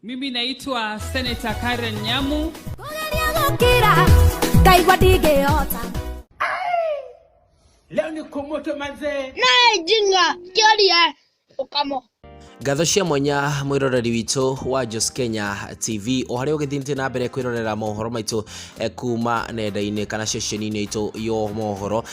Mimi naitwa Senator Karen Nyamu. Kũgeria gũkira ngaigua ndingĩhota. Leo ni kumoto manzee. Naye jinga kĩoria ũkamo. Ngatho cia mwanya mwĩroreri witũ wa Jos Kenya TV o harĩa ũgĩthiĩte na mbere kwĩrorera mohoro maitũ kuma nenda-inĩ kana ceceni-inĩ itũ ya mohoro,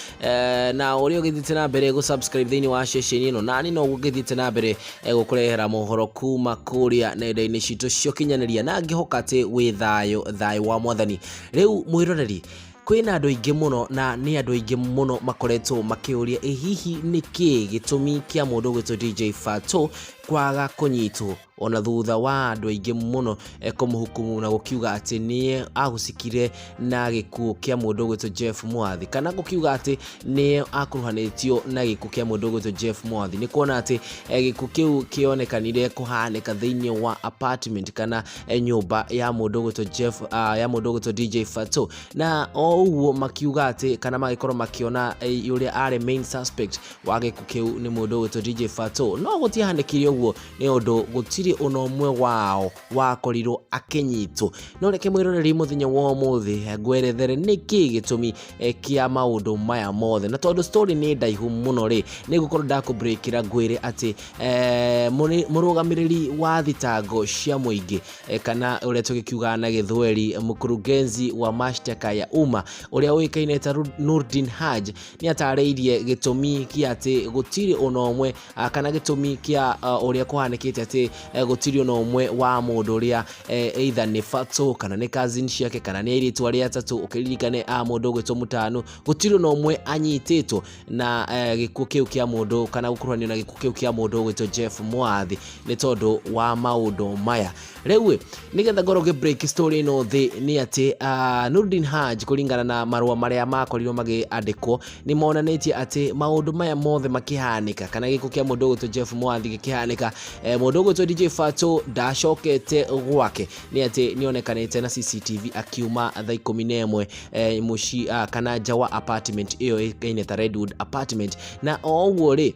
na ũrĩa ũgĩthiĩte na mbere gũ subscribe thĩinĩ wa ceceni ĩno, nani no ũgĩthiĩte na mbere gũkũrehera mohoro kuma kũrĩa nenda-inĩ citũ cia ũkinyanĩria, na ngĩhoka atĩ wĩ thayũ, thayũ wa mwathani. Rĩu mwĩroreri, kwĩna andũ aingĩ mũno na nĩ andũ aingĩ mũno makoretwo makĩũria ĩ hihi nĩkĩ gĩtũmi kĩa mũndũ ũgwĩtwo DJ Fatxo kwaga kũnyitwo ona thutha wa andũ aingĩ mũno kũmũhukumu na gũkiuga atĩ nĩe ahusikire na gĩkuũ kĩa mũndũ ũgwĩtwo Jeff Mwathi, kana gũkiuga atĩ nĩe akuruhanĩtio na gĩkuũ kĩa mũndũ ũgwĩtwo Jeff Mwathi. Nĩ kuona atĩ gĩkuũ kĩu kĩonekanire kũhanĩka thĩinĩ wa apartment kana nyũmba ya mũndũ ũgwĩtwo Jeff, ya mũndũ ũgwĩtwo DJ Fatxo, na o ũguo makiuga atĩ kana magĩkorwo makĩona ũrĩa arĩ main suspect wa gĩkuũ kĩu nĩ mũndũ ũgwĩtwo DJ Fatxo. No gũtiahanĩkire ũguo nĩ ũndũ gũtirĩ ona ũmwe wao wakorirwo akĩnyitwo. No reke mwĩroreri mũthenya wa ũmũthĩ ngwerethere nĩkĩ gĩtũmi kĩa maũndũ maya mothe, na tondũ story nĩ ndaihu mũno rĩ, nĩ ngũkorwo ndakũbreakĩra ngwĩre atĩ mũrũgamĩrĩri wa thitango cia mũingĩ, kana ũrĩa tũgĩkiugaga na gĩthweri mkurugenzi wa mashtaka ya umma, ũrĩa ũĩkaine ta Nurdin Haj, nĩ atarĩirie gĩtũmi kĩa atĩ gũtirĩ ona ũmwe, kana gĩtũmi kĩa ũrĩa kũhanĩkĩte atĩ gũtirĩ ona ũmwe wa mũndũ ũrĩa, either nĩ Fatxo kana nĩ cousin ciake kana nĩ airĩtu arĩa atatũ, ũkĩririkane a mũndũ ũgwĩtwo Mũtanu, gũtirĩ ona ũmwe anyitĩtwo na gĩkuũ kĩu kĩa mũndũ kana gũkuruhanio na gĩkuũ kĩu kĩa mũndũ ũgwĩtwo Jeff Mwathi nĩ tondũ wa maũndũ maya. Rĩu nĩgetha ngorwo ngĩ break story ĩno thĩ nĩ atĩ Nurdin Haj, kũringana na marũa marĩa makorirwo magĩandĩkwo, nĩ monanĩtie atĩ maũndũ maya mothe makĩhanĩka kana gĩkuũ kĩa mũndũ ũgwĩtwo Jeff Mwathi gĩkĩhanĩka, mũndũ ũgwĩtwo DJ Fatxo ndacokete gwake, nĩ atĩ nĩonekanĩte na CCTV akiuma thaa 11 mũciĩ, kana nja wa apartment ĩyo ĩkaine ta Redwood Apartment. Na o ũguo rĩ,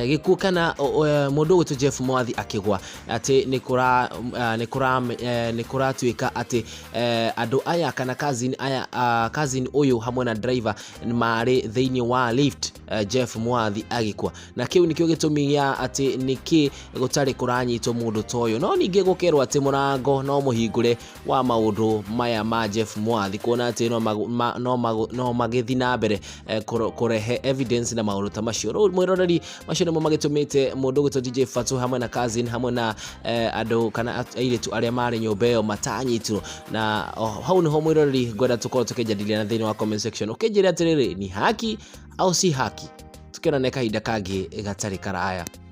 gĩkuũ kana mũndũ ũgwĩtwo Jeff Mwathi akĩgwa, atĩ nĩ kũratuĩka atĩ andũ aya kana cousin aya, cousin ũyũ hamwe na driver marĩ thĩinĩ wa lift Jeff Mwathi agĩkua, na kĩu nĩkĩo gĩtũmi gĩa atĩ nĩkĩ gũtarĩ kũranyitwo mũndũ ta ũyũ. No ningĩ gũkerwo atĩ mũrango no mũhingũre wa maũndũ maya ma Jeff Mwathi, kuona atĩ no magĩthiĩ na mbere kũrehe evidence na maũndũ ta macio. Rĩu mwĩroreri, macio nĩmo magĩtũmĩte mũndũ ũgwĩtwo DJ Fatxo hamwe na cousin hamwe na andũ kana airĩtu arĩa marĩ nyũmba ĩyo matanyitirwo. Na hau nĩho mwĩroreri ngwenda tũkorwo tũkĩjadiliana thĩinĩ wa comment section, ũkĩnjĩra atĩrĩrĩ, ni haki au si haki? Tukionane kahinda kangĩ gatarĩ karaya.